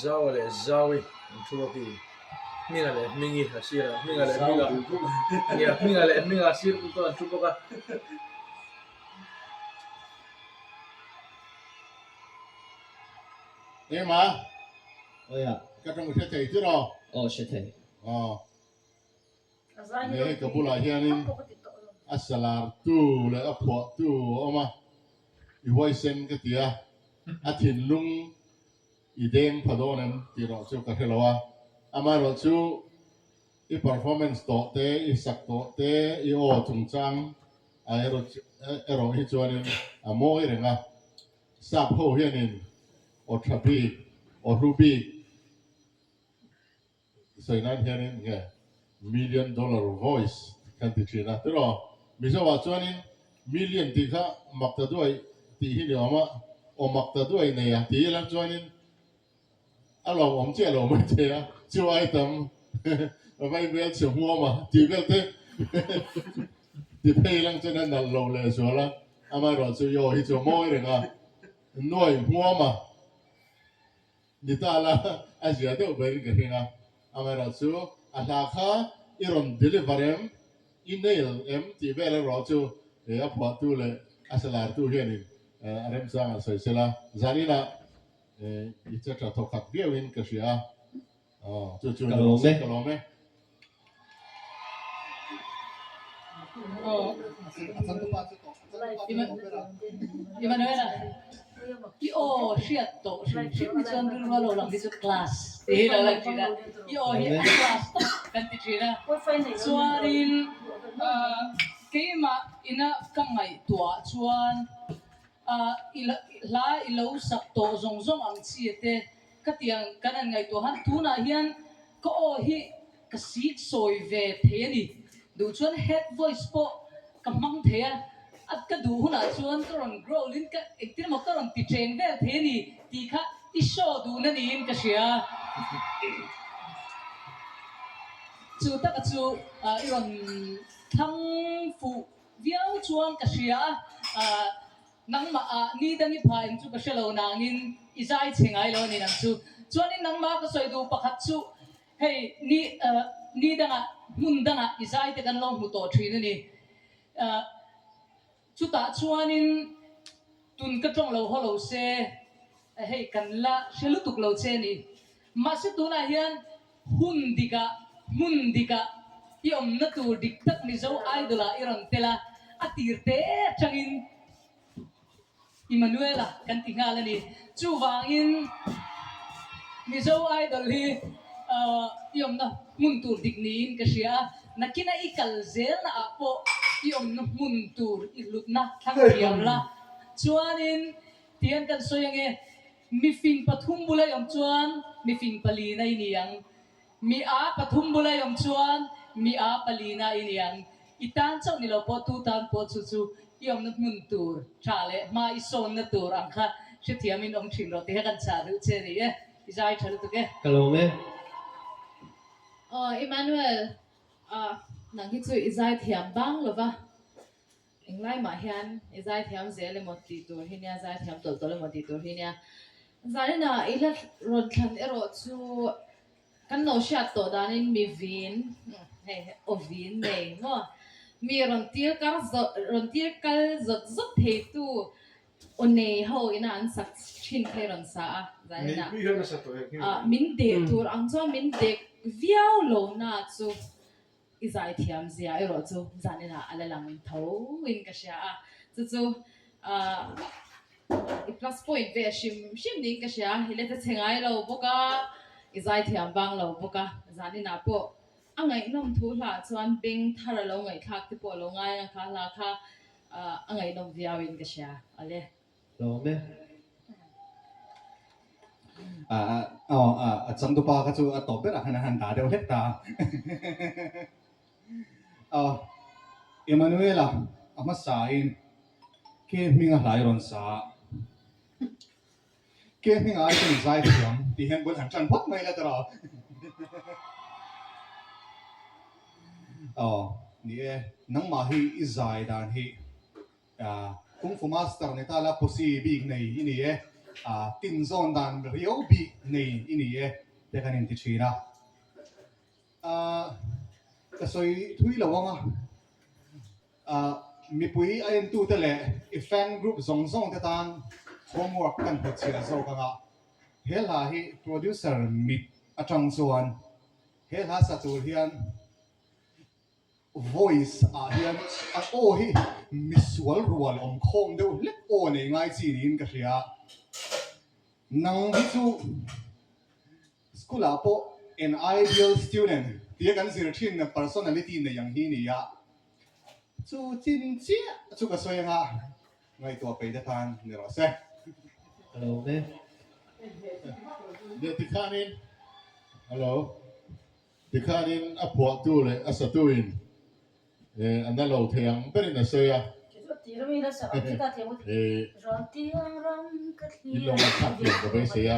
Zaua leh Zaui an thu a khi Hminga leh Hmingi a sir ah Hminga leh Hminga nia Hminga leh Hminga a sir pawh an thu bawk a. Engmah ka tawng hre thei chu rawh. Aw hre thei. Aw. Nge hei ka bulah hianin a salar tu leh a phuah tu a awm a, i huaisen ka ti a, a thinlung i deng pha dawn em tih rawh chu ka hre lo a, amaherawh chu i performance tawh te, i sak tawh te, i aw chungchang a erawh hi chuanin a mawi reng a, sap ho hianin aw tha bik, aw hlu bik, Sawi nan hianin nge million dollar voice kan ti thin a tiraw? Mizo ah chuanin million tih kha mak ta duai tih hi ni awm a, aw mak ta duai nei a ti ila chuanin a lawmawm chiah lo mai thei a, chu ai tam vai vel chhe hmuam a tih vel te ti phei lang chuan a nalh lo lehzual a, amaherawhchu i aw hi chu a mawi reng a, nuai hmuam a. Ni ta la, a zia deuh berin ka hring a, amaherawhchu a hla kha i rawn deliver em, i nail em tih vel erawh chu he a phuahtu leh a salartu hianin a remchang an sawi sela, zaninah i che tha thawkhat viauin ka hria a, chu chu Ka lawm e. Ka lawm e. Emanuela, i aw hriat tawh hrim hrim hi chuan rilru a lo lang hi chu class tih hi lo lang thin a, i aw hi a class tak kan ti thin a. Chuanin keimah ina ka ngaihtuah chuan hla i lo sak tawh zawng zawng ang chi te ka tiang kan han ngaihtuah han tunah hian Ka aw hi ka sik sawi ve thei a ni. Duh chuan head voice pawh ka hmang thei a, a ka duh hunah chuan ka rawn growl in ka engtin emaw ka rawn ti cheng vel thei a ni tih kha I show duhna niin ka hria. Chu taka chu i rawn thlang fuh viau chuan ka hria a, nangmah ah ni dang i pha em chu ka hre lo nangin i zai chhe ngai lo a ni nang chu. Chuanin nangmah ka sawi duh pakhat chu hei ni ni dangah hmun dangah i zai te kan lo hmu tawh thin a ni. Chutah chuanin tun ka tawng lo haw lo se, hei kan la hre lutuk lo che a ni. Mahse tunah hian hun dikah, hmun dikah i awmna tur dik tak Mizo Idol-ah i rawn tel a, a tir te atangin Immanuela kan ti nghal a ni. Chuvangin Mizo Idol hi i awmna hmun tur dik niin ka hria a, nakina i kal zelna ah pawh i awmna hmun tur i hlutna thlang thiam la. Chuanin tihian kan sawi ange, mifing pathum bula i awm chuan mifing palina i ni ang. Mi a pathum bula i awm chuan mi a palina i ni ang. I tan chauh ni lo pawh tu tan pawh chu chu i awmna hmun tur tha leh hma i sawnna tur ang kha hrethiamin awm thin rawh tih kha kan chah duh che a ni e. I zai tha lutuk e. Ka lawm e. Aw Emmanuel, ah nang hi chu i zai thiam bang lova, englai mah hian i zai thiam zel emaw tih tur hi nia, zai thiam tawlh tawlh emaw tih tur hi nia. Zaninah i la rawn thlan erawh chu Kan lo hriat tawh danin mi vin, hei aw vin nei maw, mi rawn tir kar zawt, rawn tir kal zawt zawt theitu aw nei ho ina an sak thin kha i rawn sa a, zaninah min deh tur ang chuan min dek viau lo na chu i zaithiam zia erawh chu zaninah a la lang tho in ka hria a, chu chu ah i plus point ve hrim hrim niin ka hria, i let a chhe ngai lo bawk a, i zaithiam vang lo bawk a, zaninah pawh a ngaihnawm thu hlah chuan beng thar a lo ngaihthlak te pawh a lo ngai ang kha hla kha ah a ngaihnawm viau in ka hria, awle. Lawm e. A changtupa kha chu a tawp berah khan a han dah deuh hlek ta a. Emmanuela a hmasain ke hminga hlai rawn sa a, ke hminga ai chuan zai thiam tih hian bul han tan phawt mai la tawh. Aw ni e, nangmah hi i zai dan hi Kung Fu Master ni ta la pusi bik nei i ni e, tin zawn dan riau bik nei i ni e te kan inti thin a. Ka sawi thui lo ang a, mipui a entute leh i fan group zawng zawng te tan homework kan hnutchhiah zawk ang a, he hla hi producer mit atang chuan he hla sa tur hian Voice ah hian a aw hi misual rual awm khawm deuh hlek aw nei ngai chi niin ka hria. Nang hi chu school ah pawh an ideal student tia kan zir thin personality nei ang hi ni a. Chu chin chiah chu ka sawi anga ngaihtuah peih te khan ni rawh se. Ka lawm e. Leh tikhanin, hello. Tikhanin a phuahtu leh a satuin a na lo thei ang berin a sawi a. In lo ngaihthlak thiam ka beisei a.